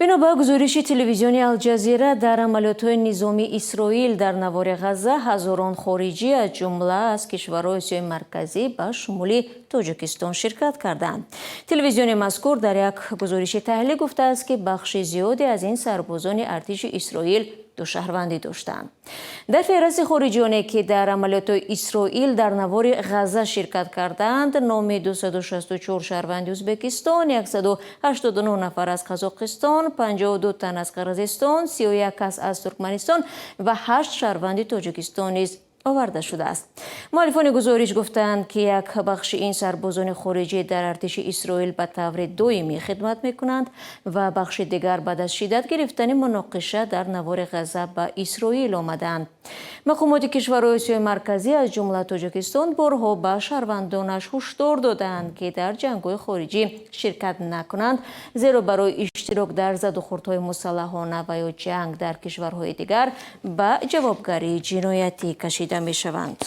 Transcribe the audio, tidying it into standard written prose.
Бино ба гузориши телевизиони Алҷазира, дар амалиётҳои низомии Исроил дар навори Ғазза ҳазорон хориҷӣ, аз ҷумла аз кишварҳои Осиёи Марказӣ, ба шумули Тоҷикистон, ширкат карданд. Телевизиони мазкур дар як гузориши таҳлилӣ гуфтааст, ки бахши зиёде аз ин сарбозони артиши Исроил душаҳрвандӣ доштанд. Дар феҳристи хориҷиёне, ки дар амалиётҳои Исроил дар навори Ғазза ширкат кардаанд, номи 264 шаҳрванди Ӯзбекистон, 189 нафар аз Қазоқистон, 52 тан аз Қирғизистон, 31 кас аз Туркманистон ва 8 шаҳрванди Тоҷикистон низ оварда шудааст. Муаллифони гузориш гуфтанд, ки як бахши ин сарбозони хориҷӣ дар артиши Исроил ба таври доимӣ хидмат мекунанд ва бахши дигар баъд аз шиддат гирифтани муноқиша дар навори Ғазза ба Исроил омаданд. Мақомоти кишварҳои Осиёи Марказӣ, аз ҷумла Тоҷикистон, борҳо ба шаҳрвандонаш ҳушдор додаанд, ки дар ҷангҳои хориҷӣ ширкат накунанд, зеро барои иштирок дар задухӯрдҳои мусаллаҳона ва ё ҷанг дар кишварҳои дигар ба ҷавобгарии ҷиноятӣ кашида мешаванд.